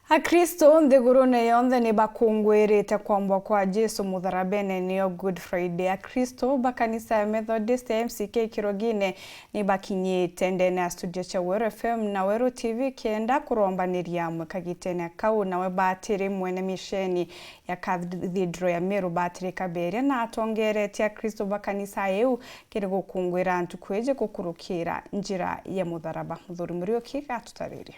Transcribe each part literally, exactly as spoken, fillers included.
Akristo nthigurune yonthe ni bakungwirite kwambwa kwa Jesu mutharabene, niyo Good Friday. Akristo ba kanisa ya Methodist ya M C K Kirogine ni bakinyite ndene ya studio cia Weru F M na Weru T V kenda kurombaniria amwe kagitene kau. Nawe batiri mwene misheni ya Cathedral ya Meru, Batiri Kaberia, na atongeretie Akristo ba kanisa iu kiri gukungwira ntuku iji gukurukira njira ya mutharaba. Muthuri Muriuki gatutariria.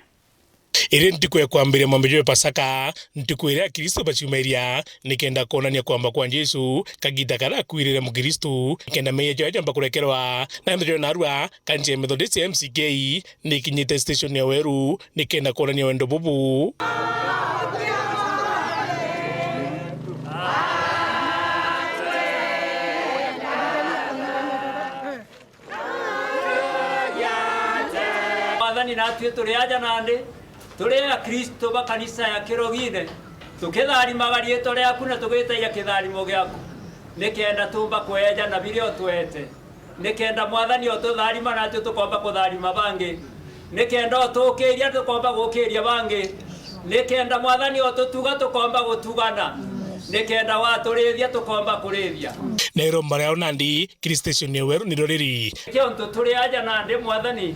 Iri ntuku ya kwambiria mwambio jwa Pasaka, ntuku iria Akristo baciumairia nikenda kwonania kwamba kwa Jesu, kagita karia akuirire Mukristo, nikenda meeyia jawe jamba kurekerwa, na into jawe narua kanisa ya Methodist ya M C K nikinyite station ya Weru nikenda kwonania wendo bubu. Mwathani, natwi turi aja nandi, turi Akristo ba kanisa ya Kirogine, tukitharimaga riitwa riaku na tugitagia kitharimo giaku, nikenda tumba kweejana biria utwete. Nikenda Mwathani ututharima, natwi tukomba kutharima bangi. Nikenda utukiiria, tukomba gukiiria bangi. Nikenda Mwathani ututuga, tukomba gutugana. Nikenda waturithia, tukomba kurithia. Na iromba riao nandi kiri station ya Weru niro riri. Nikio untu turi aja nandi, Mwathani,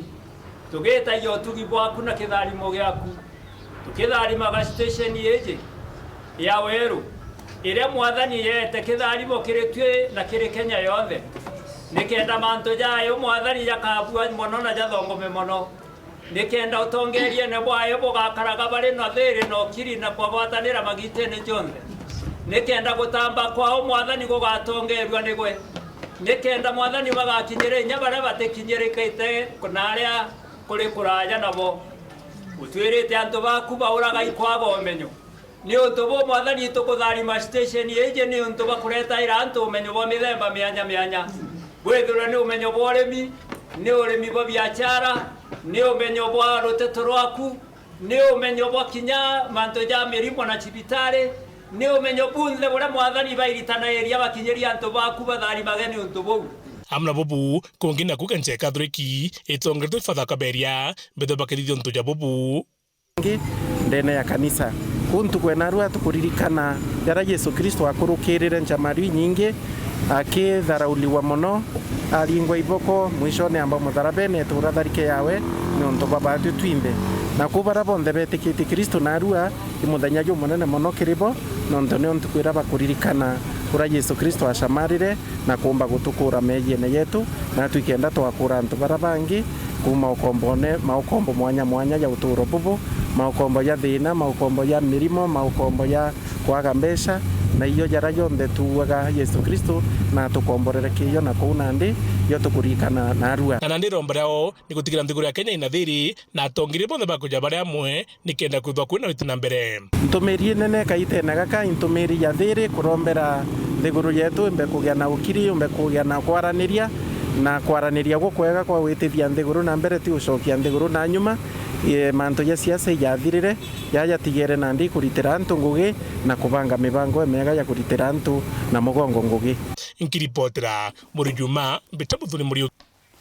tugitagia utugi bwaku na kitharimo giaku. Tukitharimaga station iji ya Weru, iria Mwathani yeete kitharimo kiri tui na kiri Kenya yonthe, nikenda mantu jayo, Mwathani, jakabua mono na jathongome mono, nikenda utongeriene bwayo bugakaraga bari na thiri na ukiri na kwagwatanira magitene jonthe, nikenda gutamba kwao, Mwathani, gugatongerua nigwe, nikenda, Mwathani, bagakinyire inya baria batikinyirikite na aria kuri kuraaja nabo. Utwirite antu baku bauraga ikwaga umenyo. Niuntu buu, Mwathani, tukutharima station iji niuntu bwa kuretaira antu umenyo bwa mithemba mianya mianya. Bwithirwe ni umenyo bwa urimi, ni urimi bwa biachara, ni umenyo bwa ruteto rwaku, ni umenyo bwa kinya mantu ja mirimo na cibitari, ni umenyo bunthe buria, Mwathani, bairitanairia bakinyirie antu baku, batharimage niuntu buu. Amwe na bubu, kungi naku kanisa ya Katholiki itongeretwe ni Father Kaberia, mbithe bakithithia untu ja bubu. Ingi ndene ya kanisa. Kuu ntuku ya narua tukuririkana jaria Jesu Kristo akurukirire njamaru inyingi, akitharauliwa mono, aringwa iboko, mwishone amba mutharabene etura tharike yawe niuntu bwa baatwi twinthe. Na kuu baria bonthe betikitie Kristo narua, i muthenya jumunene mono kiri bo, nontu nio ntuku iria bakuririkana uria Jesu Kristo acamarire na kuumba gutukura meejiene yetu, na twikenda twakura antu baria bangi kuuma ukombone, maukombo mwanya mwanya ja uturo bubu, maukombo ja thiina, maukombo ja mirimo, maukombo ja kwaga mbeca, na iyo jaria jonthe tuugaga Jesu Kristo na atukomborere kiyo, na kuu nandi jo tukuririkana narua. Na nandi iromba riao ni gutigira nthiguru ya Kenya ina thiri, na atongeria bonthe bakuja bari amwe, nikenda kwithwa kwina witi na mbere. Ntumiri inene kaitene gaka, i ntumiri ya thiri kurombera nthiguru yetu imbe kugia na ukiri, imbe kugia na kwaraniria, na kwaraniria gukwega kwa gwitithia nthiguru na mbere, ti ucokia nthiguru na nyuma. Ee, mantu ja siasa ijathirire, jaja tigere nandi kuritira antu ngugi na kubanga mibango imiega ya kuritira antu na mugongo ngugi. Nkiripotera Muri Juma, mbita Muthuri Muriuki.